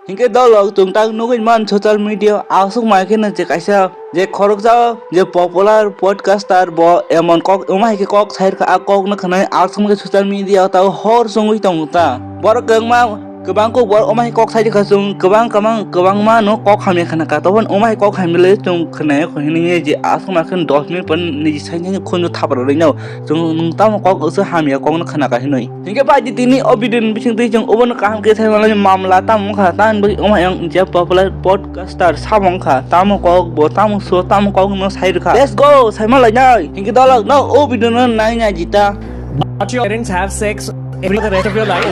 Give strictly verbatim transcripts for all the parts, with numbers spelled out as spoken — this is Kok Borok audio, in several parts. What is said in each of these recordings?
Hinkhe dolok chwng tak nugwi man social media aswk mai kheno je kaisa je khoroksa je popular podcaster bo emon kok wngma hai khe kok sai rwkha, a kok no khwnai aswk mai khe social media o tao hor chwngwi tongo ta. Borok kwbangma kwbang kok borok wngma hai kok sai rwkha, chwng kwbang kwbang kwbangma no kok hamya khna kha, toboni wngma hai kok hamya le chwng khwnai hinwi je aswk mai kheno dos minute pon niji sai khunju thapra rwino chwng nwng tamo kok aswk hamya kok no khna kha hinwi. Hinkhe bai di tini o video ni bising twi chwng obono kaham khe sai manlai mamla tamo wngkha, tamoni bagwi omo yang je popular podcaster samo wngkha, tamo kok bo tamo so tamo kok no sai rwkha. Let's go, sai manlai nai. Hinkhe dolok no o video no nai nai jita. Watch your parents have sex every the rest of your life.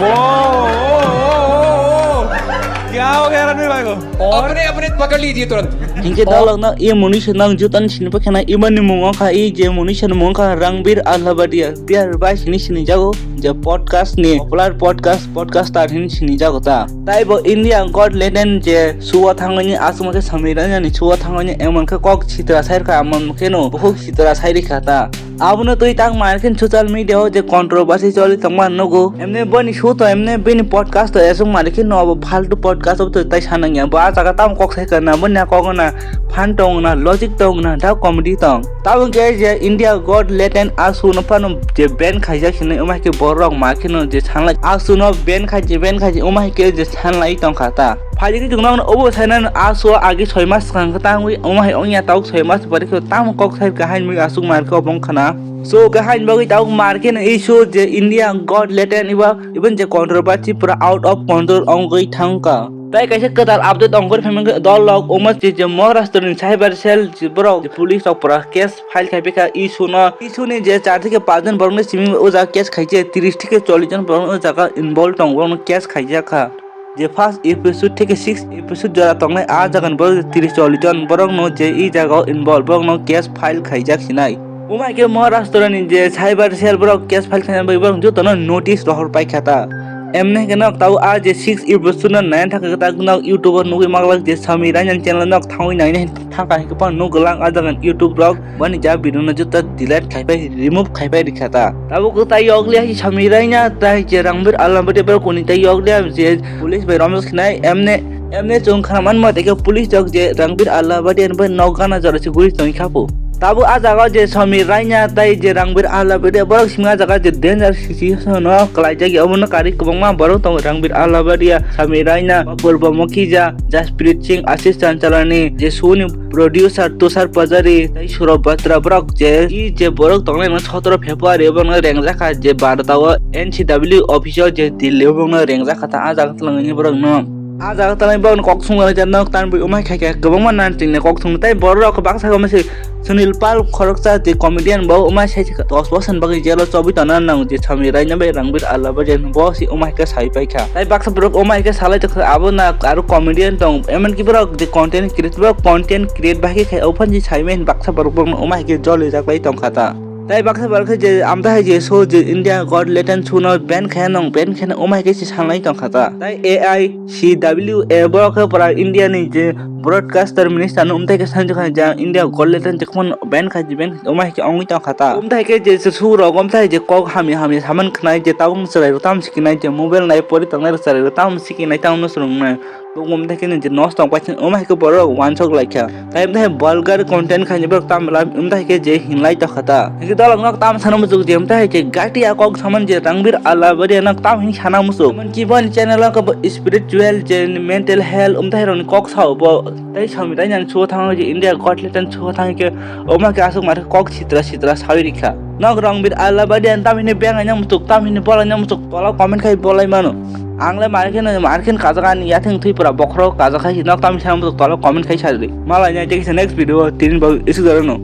क्या हो गया रणवीर भाई को? और अपने अपने पकड़ लीजिए तुरंत. Hinkhe dolok no e muni se nang jutan sini pakhana imani mung wngkha, e je muni se mung wngkha Rangbir Allabadia. Biar bai sini sini jago je podcast ni popular podcast, podcaster hin sini jago ta. Tai bo India God Legend je suwa thangani aswk khe Samir Raina ni suwa thangani emon khe kok sitra sai rwkha, amon khe no bukhuk sitra sai rwkha ta. Abono twi tang mai khe social media o je controversy choli tongma nugo. Emne boni show to emne bini podcast to eswk mai khe no abo faltu podcast o to tai sanang ya. Bo a jaga tamo kok sai kana bo na kok na fan tong na logic tong na da comedy tong. Tabuk khe je India God Legend a suno phano je ban khaijak hinwi, wngma hai khe borok ma kheno je sanlai a suno ban khai je, ban khai je, wngma hai khe je sanlai tongkha ta. Phaidi khe chwng nokno obo sainani a suo agi soi mas swkang khe tangwi, wngma hai wngya tabuk soi mas pore khe tamo kok sai kahai hinwi aswk mar khe obo wngkha na. So kahai ni bagwi tabuk mar kheno ei suo je India God Legend eba, even je controversy pura out of control wngwi thangkha. Tai kaisa kwtal update ongkhor phaimani dolok omo je, je Maharashtra ni cyber cell je borok je police rok pura case file khai phaikha issue no, issue ni je char theke panch jon borok ni simi o jaga case khaije, tris theke chollish jon borok o jaga involve tong borok no case khaijakha. Je first episode theke six episode jora tongnai a jaga ni borok tris chollish jon borok no je i jaga o involve borok no case file khaijak sinai. Umai khe Maharashtra ni je cyber cell borok case file khaina bai borok joto no notice rohor paikha ta. Emne khe nok tau a je six episode no naina thangkha ta nok YouTube o nugwi maglak je Sami Raina channel nok thangwi naina thangkha hikhe phano nuk glang a jaga ni YouTube rok bani ja video no joto delete khai pai remove khai pai rikha ta. Tabuk tai yokli hai Sami Raina tai je Rangbir Allabadia borok kuni tai yokli je police bai romjak sinai emne Emne chwng khna man ma tei khe police rok je Rangbir Allabadia ni bai nok gana jora se guri tong kha po. Tabuk a jaga je Sami Raina tai je Rangbir Allabadia borok simi a jaga je danger situation no kwlai jagya omo no kari kwbangma borok tongo Rangbir Allabadia, Sami Raina, Purba Mukija, Jasprit Singh, Ashish Chanchalani, je suni producer Tushar Pujari tai Surab Batra borok je i je borok tongnai no sotoro February borok no rengjakha je Bharat o N C W office o je Delhi borok no rengjakha ta a jaga twlangni borok no. A jaga talai borok kok sung lai jak nok tan bui umai khai khe kwbangma nan ting ne kok sung tai borok rok baksa khe se Sunil Pal khoroksa tei comedian bo umai sai se dos bosor ni bagwi jail o chobwi tongna nang je Sami Raina bai Rangbir Allabadia bo se umai khe sai pai kha. Tai baksa borok umai khe salai tongkha abo na aro comedian tong emon ki borok je content create borok content create bai khe khai ophani sai men baksa borok borok umai khe joli jak lai tongkha ta. Tai baksa borok khe je amta hai je show je India God Legend show no ban khe nang ban khe nang umai khe se sanlai tongkha ta. Tai A I C W A borok khe pura India ni je broadcaster minister no umtai khe sanjak kha je India God Legend je khon ban khai je ban umai khe ongwi tongkha ta. Umtai khe je se show rok umtai je kok hamya hamya saman khnai je tabuk chwrai rok tam sikinai je mobile nai pori tongnai rok chwrai rok tam sikinai tamo swrwngnai. Bo umtai khe je nosto pai umai khe borok wansok lai kha. Tai umtai vulgar content khaini borok tam lai umtai khe je hinlai tokha ta. Hingke dolok nok tam sana muchuk je umtai khe gati a kok saman je Rangbir Allabadia nok tam hin sana muchuk. Mon ki bon channel ko spiritual je mental health umtai rok ni kok sao bo. Tai Sami Raina ni chuo thang je India God Legend chuo thang khe omo khe asuk mar kok sitra sitra sawi rikha. Nok Rangbir Allabadia tam hini beng aina muchuk tam hini bolai na muchuk tola comment khai bolai mano. Ang le mar khe no mar khe kajak ani yathing thwi pura bokhorok kajak khai nok tam sana muchuk tola comment khai sadi. Malai nai tei kisa next video tini bo isuk daro no.